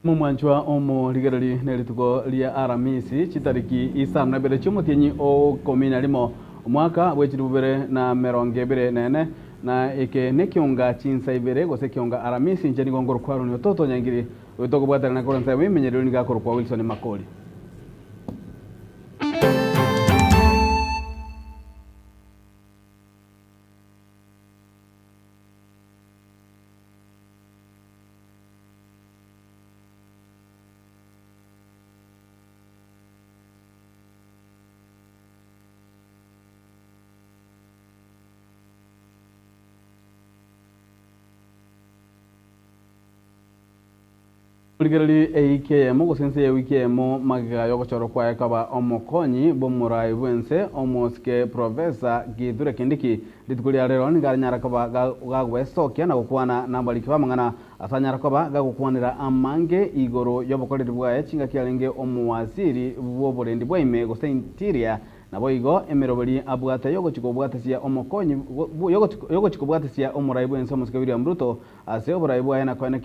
Momwanchwa omorigereri nerituko ria Aramisi chitariki isano na ibere chi'omotienyi o ikomi na rimo, omwaka bwe chilifu bibere na emerongo ebere na ene, na eke nekionga chinsa ibere gose ekionga Aramisi, inche nigo nkorokwa Aroni ototo Nyangiri, oyo tokobwaterana korwa ensemo y'emenyerero nigo akorokwa Wilson Makori. Rigereria ewiki eyemo gose ense y'ewiki eyemo magega y'ogochorwa kwaye koba omokonyi bw'omorai bw'ense omosike Professor Kithure Kindiki. Rituko ria rero nigo aranyare koba gagwesokia na gokwana nabariki b'amang'ana ase anyare koba gagokwanera amange igoro y'obokoreri bwaye chingaki arenge omowaziri bw'oborendi bwa ime gose Interior Naboigo emeroberi abwate y'ogochia kobwatesia omokonyi y'ogochia kobwatesia omorai bw'ense omosike William Ruto ase oborai bwaye na koenekia.